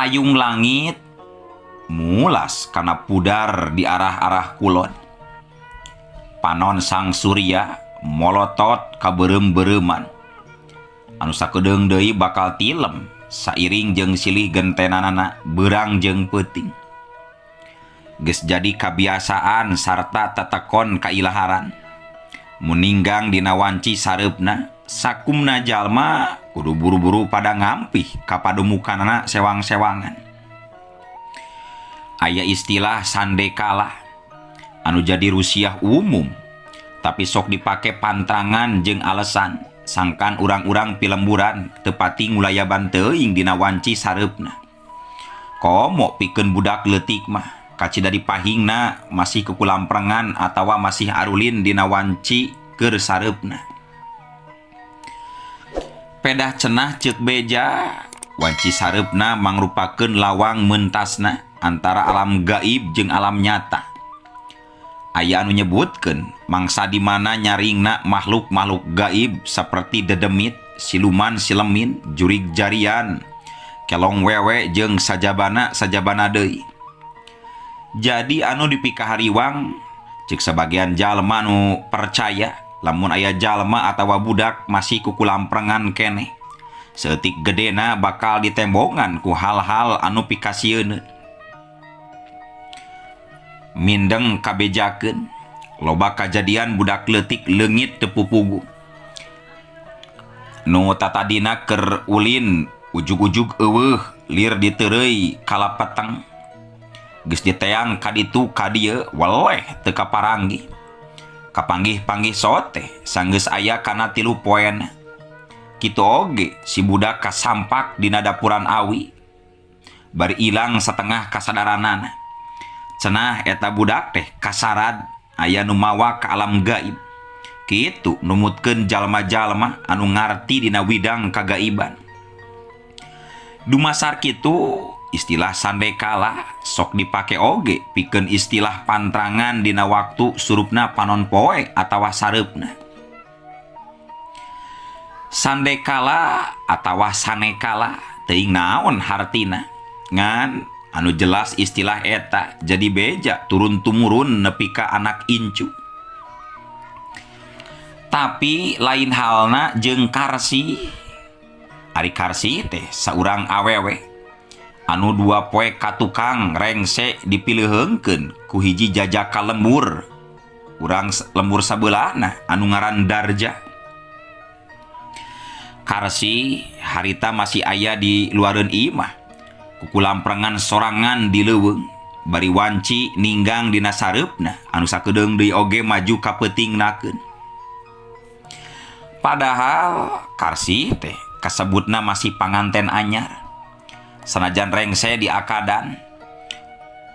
Tayung langit mulas kana pudar di arah-arah kulon. Panon Sang Surya molotot kaberem-bereman. Anu sakedeung deui bakal tilem sairing jeung silih gentenanana beurang jeung peuting. Geus jadi kabiasaan sarta tetekon kailaharan. Mun ninggang dina wanci sareupna, sakumna jalma kudu buru-buru pada ngampih ka padumukanana sewang-sewangan. Aya istilah sandekala anu jadi rusiah umum, tapi sok dipake pantrangan jeung alesan sangkan urang-urang pilemburan teu pati ngulayaban teuing dina wanci sareupna. Komo pikeun budak leutik mah kacida dipahingna masih kukulamprengan atawa masih arulin dina wanci keur sareupna. Pedah cenah ceuk beja, wanci sareupna mangrupakeun lawang mentasna antara alam gaib jeung alam nyata. Aya anu nyebutkeun mangsa di mana nyaringna makhluk-makhluk gaib seperti dedemit, siluman silemin, jurig jarian, kelong wewe jeung sajabana sajabana deui. Jadi anu dipikahariwang ceuk sebagian jalma anu percaya lamun aya jalma atawa budak masih kukulamprengan keneh. Saeutik gedena bakal ditembongan ku hal-hal anu pikasieun. Mindeng kabejakeun loba kajadian budak leutik leungit teu pupugu. Nu tatadina keur ulin ujug-ujug euweuh lir diteureuy kalapeteng. Geus diteang ka ditu ka dieu weleh teu kaparanggih. Kapanggih-panggih sote sanggeus aya kana 3 poena. Kitu oge si budak kasampak dina dapuran awi bari ilang setengah kasadaranana. Cenah eta budak teh kasarad aya nu mawa ka alam gaib. Kitu numutkeun jalma-jalma anu ngarti dina widang kagaiban. Dumasar kitu istilah sandekala sok dipake oge pikeun istilah pantrangan dina waktu surupna panon poe atawa sareupna. Sandekala atawa sanekala teuing naon hartina, ngan anu jelas istilah eta jadi beja turun tumurun nepi ka anak incu. Tapi lain halna jeung Karsi. Ari Karsi teh saurang awewe anu 2 poe ka tukang rengse dipileuheungkeun ku hiji jajaka lembur. Urang lembur sabeulahna anu ngaran Darja. Karsi harita masih aya di luareun imah. Kukulamprengan sorangan di leuweung bari wanci ninggang dina sareupna anu sakedeung deui oge maju ka peutingnakeun. Padahal Karsi teh kasebutna masih panganten anyar. Sanajan rengse di akadan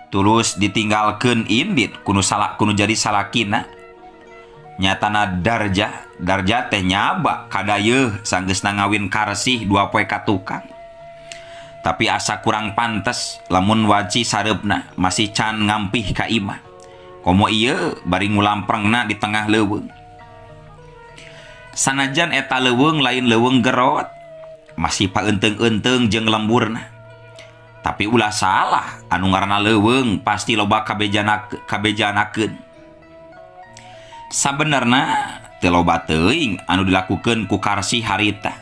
tulus ditinggalkeun indit kunu salak kunu jadi salakina. Nyatana Darja, Darja teh nyaba kadayeuh sanggeusna ngawin Karsih 2 poe ka tukang. Tapi asa kurang pantes lamun wanci sareupna masih can ngampih ka imah. Komo ieu bari ngulamprengna di tengah leuweung. Sanajan eta leuweung lain leuweung gerot, masih paeunteung-eunteung jeung lemburna. Tapi ulah salah, anu ngaranna leuweung pasti loba kabejanakeun. Sabenerna teu loba teuing anu dilakukeun ku Karsi harita.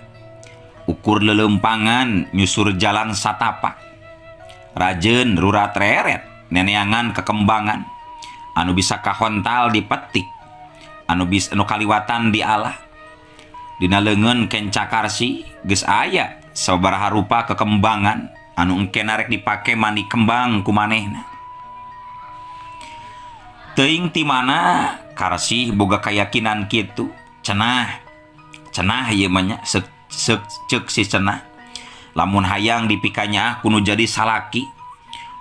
Ukur lelempangan nyusur jalan satapak. Rajeun rurat reret neneangan kekembangan anu bisa kahontal dipetik, anu bisa anu kaliwatan dialah. Dina leungeun kenca Karsi geus aya sababaraha rupa kekembangan anu engke narek dipake mandi kembang ku manehna. Teuing ti mana Karsi boga keyakinan kitu. Cenah, cenah ieu mah nya, seuk ceuk si cenah. Lamun hayang dipikanya kudu jadi salaki.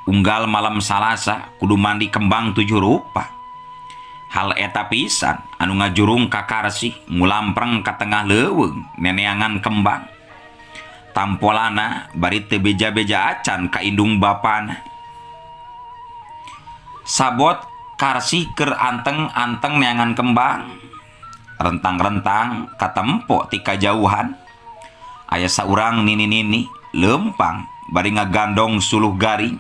Unggal malam Salasa kudu mandi kembang 7 rupa. Hal eta pisan anu ngajurung ka Karsi ngulampreng ka tengah leuweung neneangan kembang. Tampolana bari teu beja-beja acan ka indung bapana. Sabot Karsi keur anteng-anteng neangan kembang. Rentang-rentang katempo ti kajauhan. Aya saurang nini-nini lempang bari ngagandong suluh garing.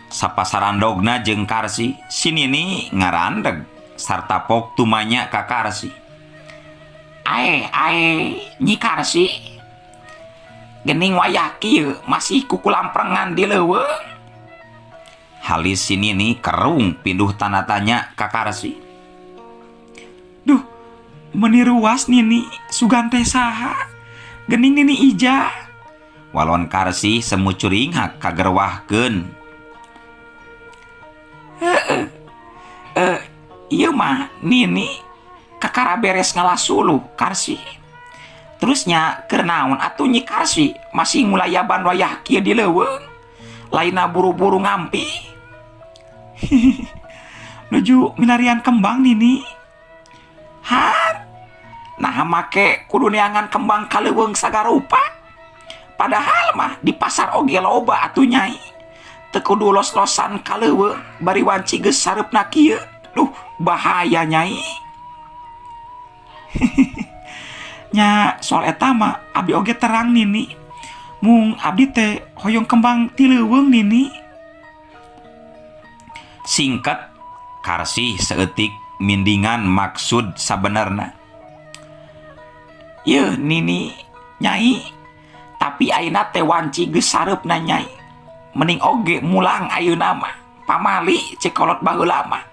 Sapasarandogna jeung Karsi, si Nini ngarandeg sarta pok tumanya ka Karsi. Ae, ae, Nyi Karsi. Gening wayah kieu masih kukulamprengan di leuweung. Halis si Nini kerung pinduh tanda tanya ka Karsi. Duh, meni ruas Nini, sugan teh saha? Gening Nini Ijah. Walon Karsi semu curinghak kagerwahkeun. Heeh. Eh, ieu mah Nini kakara beres ngala suluh, Karsi. Terusnya keur naon atuh Nyi Karsi masih ngulayaban wayah kieu di leuweung? Lainna buru-buru ngampi. Nuju milarian kembang, Nini. Han, nah make kudu neangan kembang ka leuweung sagarupa. Padahal mah di pasar oge loba atuh, Nyai. Teu kudu los-losan ka leuweung bari wanci geus sareupna kieu. Duh, bahaya, Nyai. Nya soal eta mah abdi oge terang, Nini. Mung abdi teh hoyong kembang ti leuweung, Nini. Singkat Karsi saeutik mindingan maksud sabenerna. Yeuh Nini, Nyai, tapi ayeuna teh wanci geus sareupna, Nyai. Mending oge mulang ayeuna mah. Pamali cek kolot baheula mah.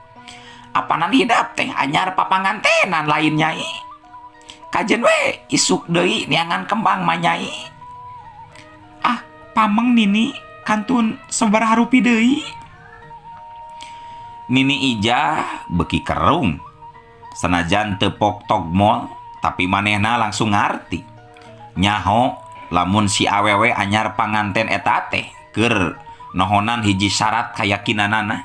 Apanan hidep teh anyar papangantenan lain, Nyai. Kajen we isuk deui neangan kembang mah, Nyai. Ah, pameng Nini, kantun sabaraha rupi deui? Nini Ijah beki kerung. Sanajan teu pok togmol, tapi manehna langsung ngarti. Nyaho lamun si awewe anyar panganten eta teh keur nohonan hiji syarat kayakinanana.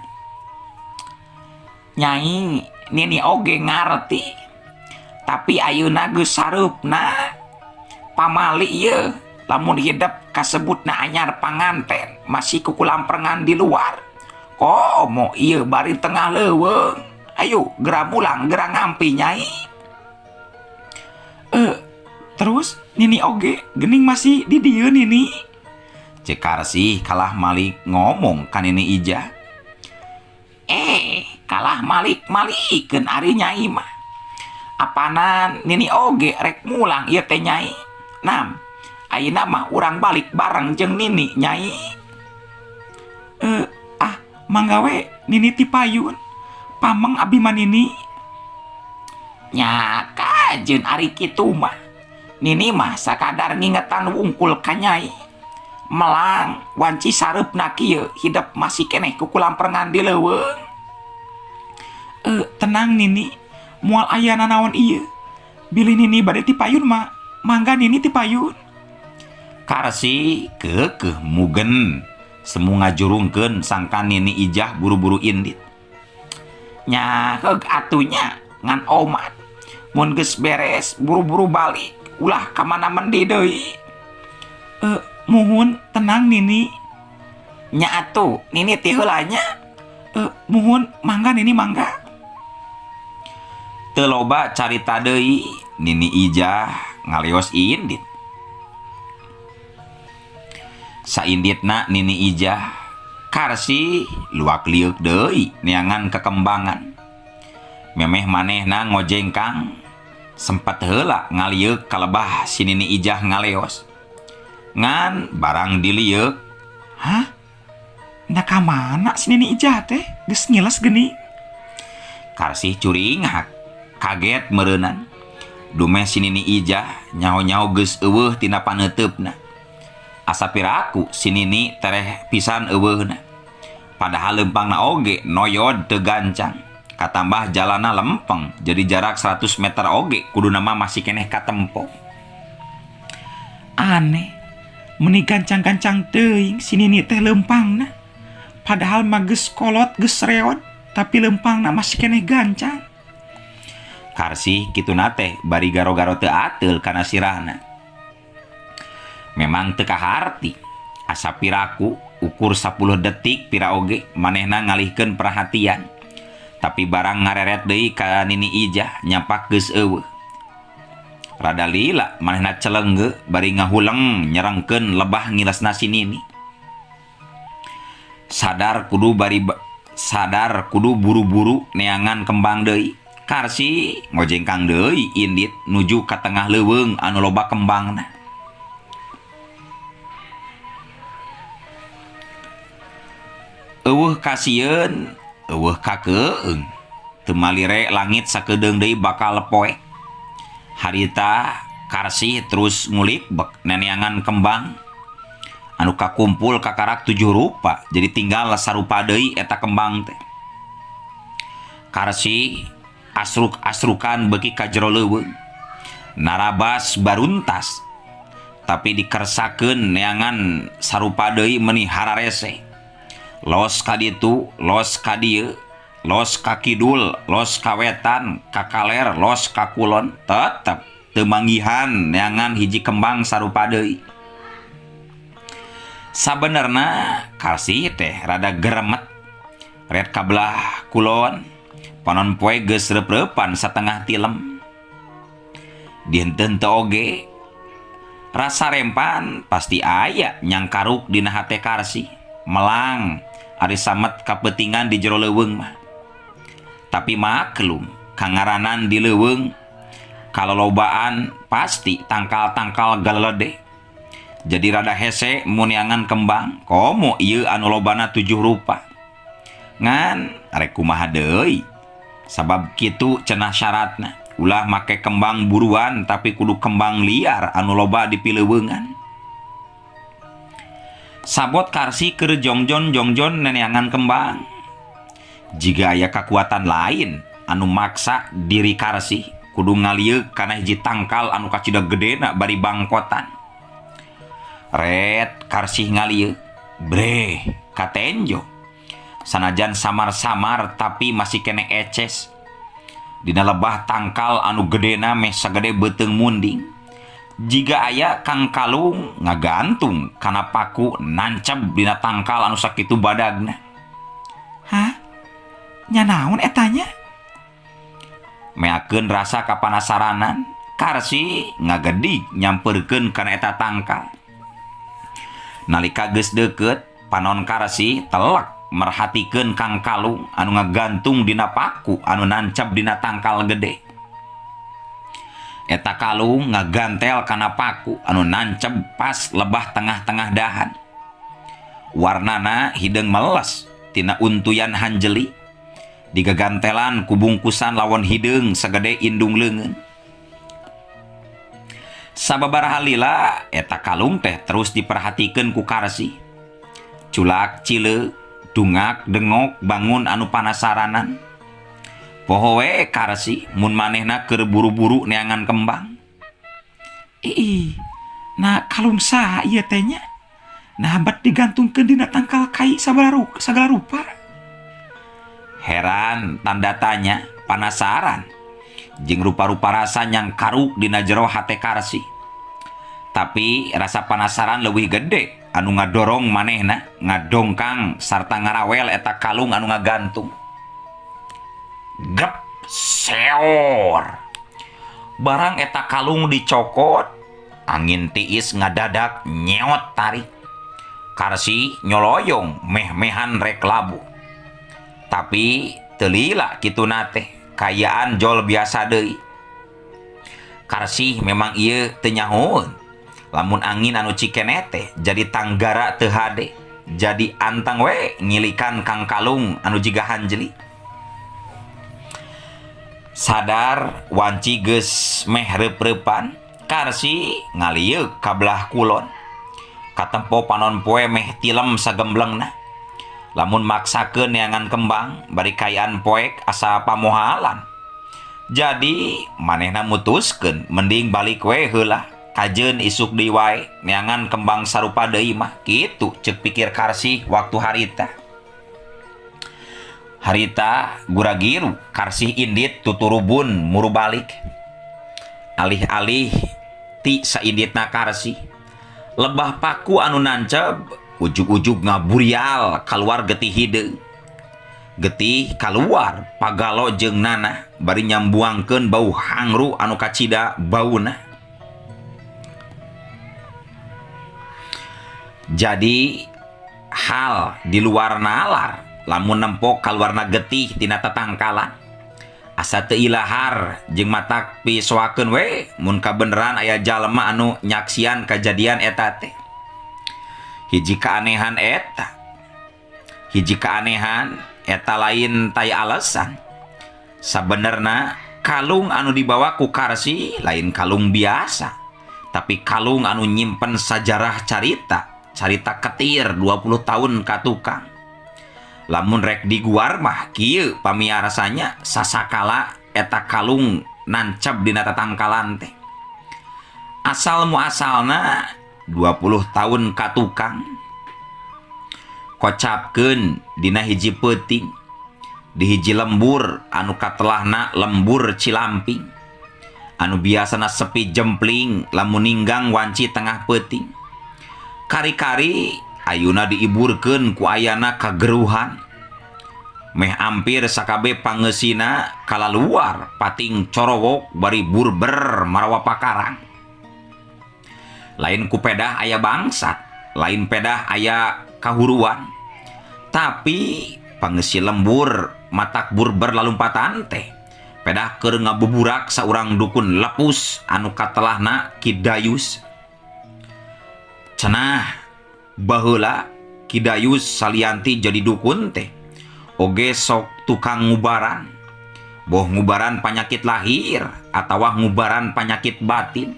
Nyai, Nini oge ngarti. Tapi ayeuna geus sareupna. Pamali ieu lamun hidep kasebutna anyar panganten masih kukulamperengan di luar. Komo ieu bari tengah leuweung. Ayo gera mulang, gera ngampi, Nyai. Eh, terus Nini oge gening masih di dieu, Nini. Cek Karsi kalah malik ngomong ka Nini Ijah. Eh, kalah malik malikeun ari Nyai mah. Apanan Nini oge rek mulang ieu teh, Nyai. Nam, ayeuna mah urang balik bareng jeung Nini, Nyai. Eh, ah, mangga we Nini ti payun. Pameng abi mah, Nini. Nya kajeun ari kitu mah. Nini mah sakadar ngingetan wungkul ka Nyai. Melang wanci sareupna kieu hidep masih keneh kukulamperengan di leuweung. Eh, tenang Nini, moal aya nanaon ieu. Bilih Nini bade ti payun mah, mangga Nini ti payun. Karsi keukeuh mugen semu ngajurungkeun sangkan Nini Ijah buru-buru indit. Nya heug atuh nya, ngan omat. Mun geus beres buru-buru balik, ulah ka mana mendi deui. Eh, muhun tenang, Nini. Nya atuh, Nini ti heula nya. Eh, muhun mangga Nini, mangga. Teu loba carita deui, Nini Ijah ngaleos indit. Sainditna Nini Ijah, Karsi luak lieuk deui neangan kekembangan. Memeh manehna ngojengkang sempat heula ngalieuk kalebah si Nini Ijah ngaleos. Ngan barang dilieuk, hah? Nah, ka mana si Nini Ijah teh? Geus ngiles geni. Karsih curinghak, kaget meureunan. Dumeh si Nini Ijah nyaho-nyaho geus euweuh tina paneuteup. Asa piraku si Nini tereh pisan euweuhna. Padahal leumpangna oge noyod teu gancang. Katambah jalana lempeng, jadi jarak 100 meter oge kuduna mah masih keneh katempo. Aneh, meni gancang-gancang teuing si Nini teh leumpangna. Padahal mah geus kolot, geus reod, tapi leumpangna masih keneh gancang. Karsi kituna teh bari garo-garo teu ateul kana sirahna. Memang teu kaharti. Asa piraku ukur 10 detik pira oge manehna ngalihkeun perhatian. Tapi barang ngareret deui ka Nini Ijah nyampak geus euweuh. Rada lila manehna celengge bari ngahuleng nyerengkeun lebah ngilesna si Nini. Sadar kudu bari sadar kudu buru-buru neangan kembang deui. Karsi ngojengkang deui indit nuju ka tengah leuweung anu loba kembangna. Eueuh kasieun, eueuh kakeung. Teu malire langit sakedeung deui bakal poek. Harita Karsih terus ngulik bek neneangan kembang anu kakumpul kakarak 7 rupa, jadi tinggal sarupa deui eta kembang teh. Karsih asruk-asrukan beuki ka jero leuweung. Narabas baruntas, tapi dikersakeun neangan sarupa deui meuni hararese. Los ka ditu, los ka dieu, los ka kidul, los ka wetan, ka kaler, los ka kulon, tetep teu manggihan neangan hiji kembang sarupa deui. Sabenerna Karsih teh rada geremet ret ka belah kulon, panon poe geus reup-reupan satengah tilem. Dinten teu oge rasa rempan pasti aya nyangkaruk dina hate Karsih, melang ari samet kapetingan di jero leuweung mah. Tapi maklum kangaranan di leuweung kalolobaan pasti tangkal-tangkal galelede. Jadi rada hese muniangan kembang komo ieu anu lobana 7 rupa. Ngan arek kumaha deui, sabab kitu cenah syaratna, ulah make kembang buruan tapi kudu kembang liar anu loba di pileuweungan. Sabot Karsi keur jongjon-jongjon neneangan kembang. Jiga aya kakuatan lain anu maksa diri Karsi kudu ngalieuk kana hiji tangkal anu kacida gedena bari bangkotan. Ret Karsih ngalieuk, breh katenjo. Sanajan samar-samar tapi masih kene eces. Dina lebah tangkal anu gedena meh sagede beuteung munding. Jiga aya kang kalung ngagantung kana paku nancep dina tangkal anu sakitu badagna. Hah? Nya naon etanya? Meakeun rasa kapanasaranan, Karsi ngagedig nyamperkeun kana eta tangkal. Nalika geus deukeut, panon Karsi telek merhatikeun kang kalung anu ngagantung dina paku anu nancep dina tangkal gede. Eta kalung ngagantel kana paku anu nancep pas lebah tengah-tengah dahan. Warnana hideung meles tina untuyan hanjeli. Digagantelan ku bungkusan lawon hideung sagede indung leungeun. Sababaraha lila eta kalung teh terus diperhatikeun ku Karsi. Culak cileuk, dungak dengok bangun anu panasaranan. Poho we Karsi mun manehna keur buru-buru neangan kembang. Ih, nah kalung saha ieu teh nya? Nah bat digantungkeun dina tangkal kai sagala rupa. Heran tanda tanya, panasaran. Jeung rupa-rupa rasa nyangkaruk dina jero hate Karsi. Tapi rasa panasaran leuwih gede anu ngadorong manehna ngadongkang sarta ngarawel eta kalung anu ngagantung. Gep seor. Barang eta kalung dicokot, angin tiis ngadadak nyeot tarik. Karsi nyoloyong meh-mehan rek labuh. Tapi teu lila kituna teh, kayaan jol biasa deui. Karsih memang ieu teu nyahoeun. Lamun angin anu cikene teh jadi tanggara teu hade, jadi antang we ngilikan kang kalung anu jiga hanjeli. Sadar wanci geus meh reup-reupan, Karsi ngalieuk ka belah kulon. Katempo panon poe meh tilem sagemblengna. Lamun maksakeun neangan kembang bari kayaan poek asa pamohalan. Jadi manehna mutuskeun mending balik we heula, kajeun isuk deui wae neangan kembang sarupa deui mah kitu ceuk pikir Karsi waktu harita. Harita guragiru Karsih indit tuturubun muru balik. Alih-alih ti sainditna Karsi, lebah paku anu nancep ujug-ujug ngaburial kaluar getih hideung. Getih kaluar pagalo jeung nanah bari nyambuangkeun bau hangru anu kacida bauna. Jadi hal di luar nalar lamun nempo kaluarna getih tina tatangkalan. Asa teu ilahar jeung matak pisoakeun we mun kabeneran aya jalma anu nyaksian kajadian eta teh. Hiji keanehan eta. Hiji keanehan eta lain tai alasan. Sabenerna kalung anu dibawa ku Karsi lain kalung biasa, tapi kalung anu nyimpen sajarah carita, carita ketir 20 tahun ka tukang. Lamun rek diguar mah kieu pamiarsanya sasakala eta kalung nancep dina tatangkalan teh. Asal muasalna 20 tahun ka tukang kocapkeun dina hiji peuting di hiji lembur anu katelahna lembur Cilamping anu biasana sepi jempling lamun ninggang wanci tengah peuting. Kari-kari ayuna diiburkeun ku ayana kageruhan meh ampir sakabe pangeusina kalaluar pating corowok bari burber marawa pakarang. Lain ku pedah aya bangsat, lain pedah aya kahuruan, tapi pangeusi lembur matak burber lalumpatan teh pedah keur ngabuburak saurang dukun lepus anu katelahna Ki Dayus. Cenah baheula Ki Dayus salianti jadi dukun teh oge sok tukang ngubaran, boh ngubaran panyakit lahir atawa ngubaran panyakit batin.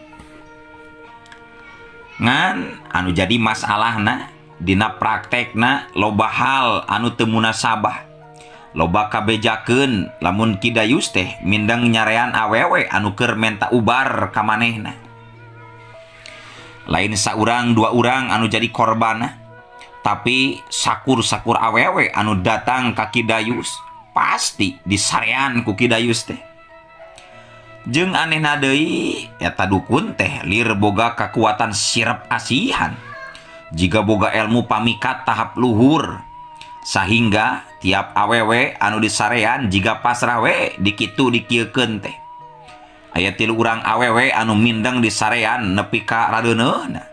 Ngan anu jadi masalahna dina praktekna loba hal anu teu munasabah, loba kabejakeun lamun Ki Dayus teh mindeng nyarean awewe anu keur menta ubar ka manehna. Lain saurang dua urang anu jadi korbana, tapi sakur-sakur awewe anu datang ka Ki Dayus pasti disarean ku Ki Dayus teh. Jeung anehna deui eta dukun teh lir boga kakuatan sirep asihan, jiga boga ilmu pamikat tahap luhur, sahingga tiap awewe anu disarean jiga pasrah we dikitu dikieukeun teh. Aya 3 urang awewe anu mindeng disarean nepi ka radeuneuna.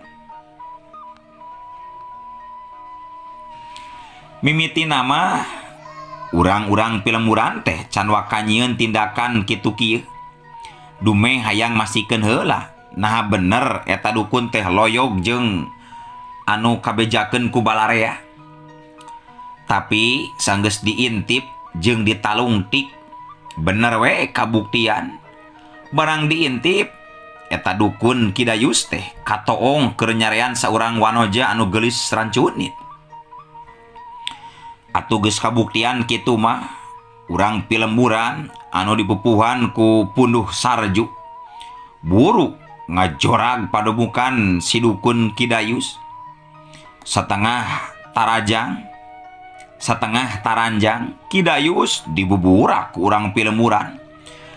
Mimiti nama urang-urang pilemburan teh can waka nyieun tindakan kitu kieu. Dumeh hayang masikeun heula, naha bener eta dukun teh loyog jeung anu kabejakeun ku balarea. Tapi sanggeus diintip jeung ditalungtik bener we kabuktian. Barang diintip eta dukun Ki Dayus teh katoong keur nyarean saurang wanoja anu geulis rancunit. Atuh geus kabuktian kitu mah urang pilemburan anu dipupuhan ku punduh sarju buru ngajorag pademukan si dukun Ki Dayus. Setengah tarajang, setengah taranjang Ki Dayus dibuburak ku urang pilemburan.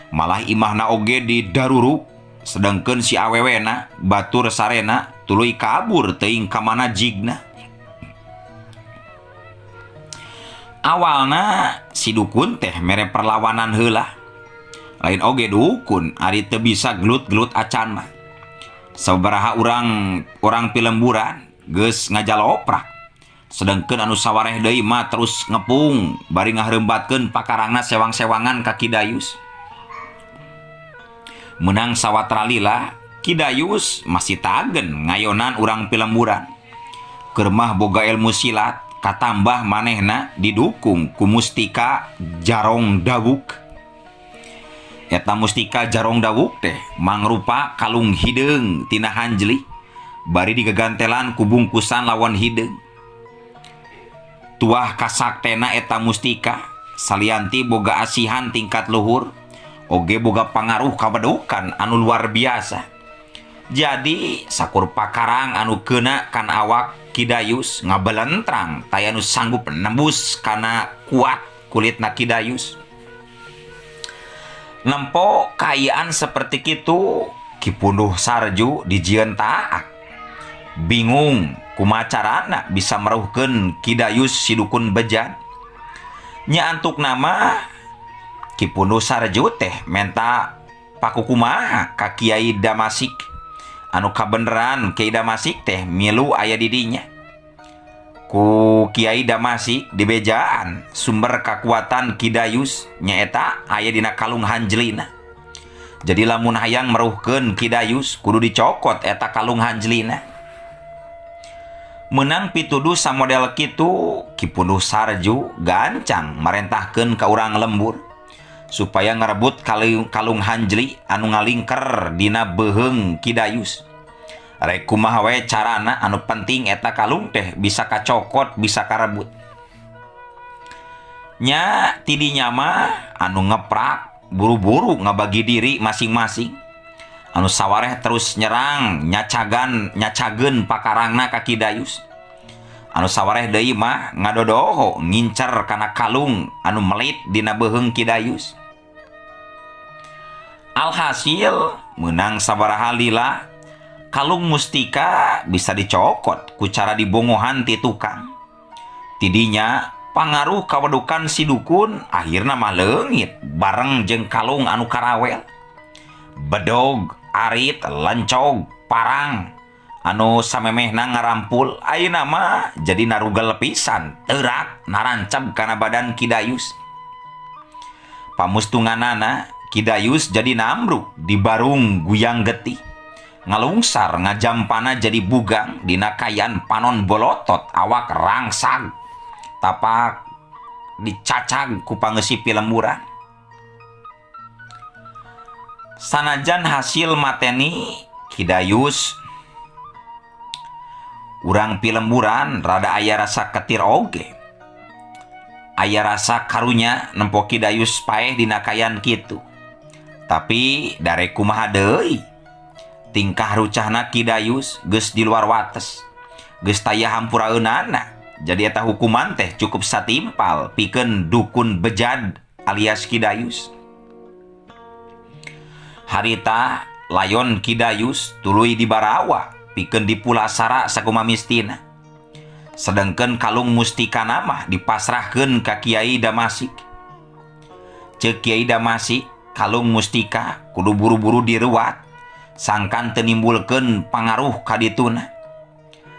Malah imahna oge didaruruk, sedangkeun si awewena batur sarena tuluy kabur teuing ka mana jigna. Awalna si dukun teh mere perlawanan heula. Lain oge dukun ari teu bisa gelut-gelut acan mah. Sabaraha urang pilemburan geus ngajaloprak. Sedangkeun anu sawareh deui mah terus ngepung bari ngaheurembatkeun pakarangna sewang-sewangan ka Ki Dayus. Menang sawatra lila Ki Dayus masih tagen ngayonan urang pilemburan. Keur mah boga ilmu silat katambah manehna didukung ku mustika Jarong Dawuk. Eta mustika Jarong Dawuk teh mangrupa kalung hideung tina hanjeli bari digagantelan ku bungkusan lawan hideung. Tuah kasaktena eta mustika salianti boga asihan tingkat luhur oge boga pangaruh kabedukan anu luar biasa. Jadi sakur pakarang anu keuna kan awak Ki Dayus ngabelentrang taya nu sanggup nembus kana kuat kulitna Ki Dayus. Nempo kaayaan seperti kitu Ki Punduh Sarju dijieun taak. Bingung kumaha carana bisa meruhkeun Ki Dayus si dukun bejan. Nya antuk nama Ki Punduh Sarju teh menta pakukumaha ka Kiai Damasik. Anu kabeneran Kiai Damasik teh milu aya di dinya. Ku Kiai Damasi dibejaan sumber kakuatan Ki Dayus nyaeta aya dina kalung hanjelina. Jadi lamun hayang meruhkeun Ki Dayus kudu dicokot eta kalung hanjelina. Menang pituduh samodel kitu Ki Punduh Sarju gancang marentahkeun ka urang lembur supaya ngarebut kalung hanjeli anu ngalingker dina beuheung Ki Dayus. Rek kumaha wae carana anu penting eta kalung teh bisa kacokot, bisa karebut. Nya tidinya mah anu ngeprak buru-buru ngabagi diri masing-masing. Anu sawareh terus nyerang nyacageun pakarangna ka Ki Dayus. Anu sawareh deui mah ngadodoho ngincer kana kalung anu melit dina beuheung Ki Dayus. Alhasil menang sabaraha lila kalung mustika bisa dicokot ku cara dibongohan ti tukang. Tidinya pangaruh kawedukan si dukun akhirna mah leungit bareng jeung kalung anu karawel. Bedog, arit, lencog, parang anu samemehna ngarampul ayeuna mah jadi narugel pisan teurak narancab kana badan Ki Dayus. Pamustunganana Ki Dayus jadi nambruk di barung guyang getih. Ngalungsar ngajampana jadi bugang dina kayan panon bolotot awak rangsag tapak dicacag ku pangeusi pilemburan. Sanajan hasil mateni Ki Dayus urang pilemburan rada aya rasa ketir oge. Aya rasa karunya nempo Ki Dayus paeh dina kayan kitu. Tapi darek kumaha deui? Tingkah rucahna Ki Dayus geus di luar wates. Geus taya hampuraeunana. Jadi eta hukuman teh cukup satimpal pikeun dukun bejad alias Ki Dayus. Harita layon Ki Dayus tuluy dibarawa pikeun dipulasara sakumaha mistina. Sedengkeun kalung mustikana mah dipasrahkeun ka Kiai Damasik. Ceuk Kiai Damasik kalung mustika kudu buru-buru diruat sangkan teu nimbulkeun pangaruh ka dituna.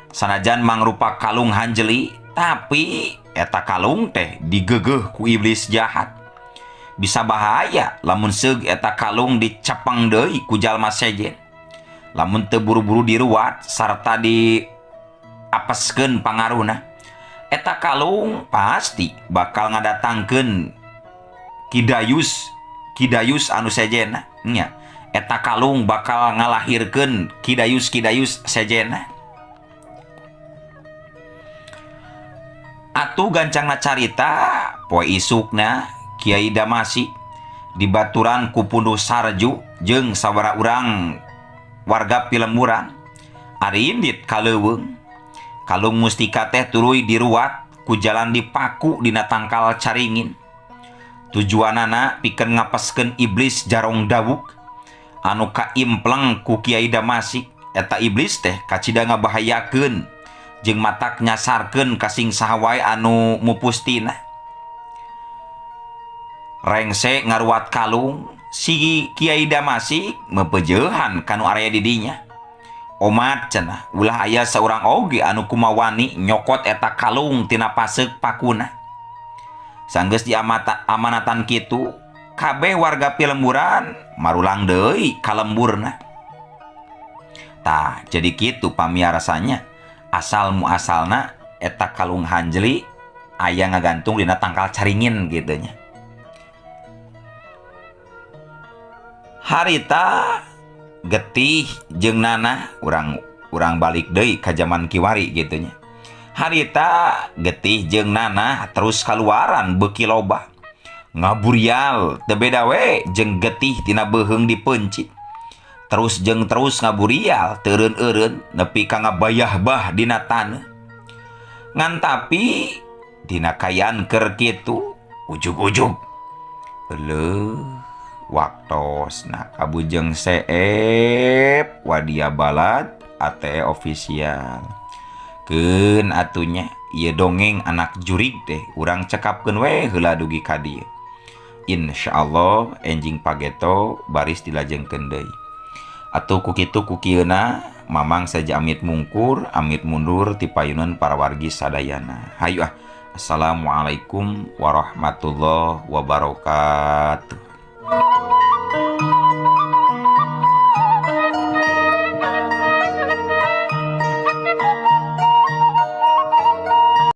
Sanajan mangrupa kalung hanjeli tapi eta kalung teh digeugeuh ku iblis jahat. Bisa bahaya lamun seug eta kalung dicepeng deui ku jalma sejen. Lamun teu buru-buru diruat sarta diapeskeun pangaruhna, eta kalung pasti bakal ngadatangkeun Ki Dayus anu sejenna nya. Eta kalung bakal ngalahirkeun Ki Dayus sejenna. Atuh gancangna carita poe isukna Kiai Damasi dibaturan ku Punduh Sarju jeung sabaraha urang warga pilemburan arindit ka leuweung. Kalung mustika teh tuluy diruat ku jalan dipaku dina tangkal caringin. Tujuanana pikeun ngapeskeun iblis jarong dawuk anu kaimpleng ku Kiai Damasik. Eta iblis teh kacida ngabahayakeun jeung matak nyasarkeun ka sing saha wae anu mupustina. Rengse ngaruat kalung si Kiai Damasik mepejeuhan kanu area di dinya. Omat cenah ulah aya saurang oge anu kumawani nyokot eta kalung tina paseuk pakuna. Sanggeus diamanatan kitu kabeh warga pilemburan marulang deui ka lemburna. Tah jadi kitu pamiarasanya asal muasalna eta kalung hanjeli aya ngagantung dina tangkal caringin gitu nya. Harita getih jeung nanah urang balik deui ka jaman kiwari gitu nya. Harita getih jeung nanah terus kaluaran beuki loba. Ngaburial teu beda we jeung getih tina beuheung dipeuncit. Terus jeung terus ngaburial teu eureun-eureun nepi ka ngabayah-bah dina taneuh. Ngan tapi dina kaayaan keur kitu ujug-ujug. Euleuh waktosna kabujeng seep wadia balad ATE official. Keun atunya ieu dongeng anak jurig teh urang cekapkeun we heula dugi ka dieu. Insyaallah enjing pageto baris dilajengkeun deui. Atuh ku kitu ku kieuna Mamang saja amit mungkur, amit mundur ti payunan para wargi sadayana. Hayu ah. Assalamualaikum warahmatullahi wabarakatuh.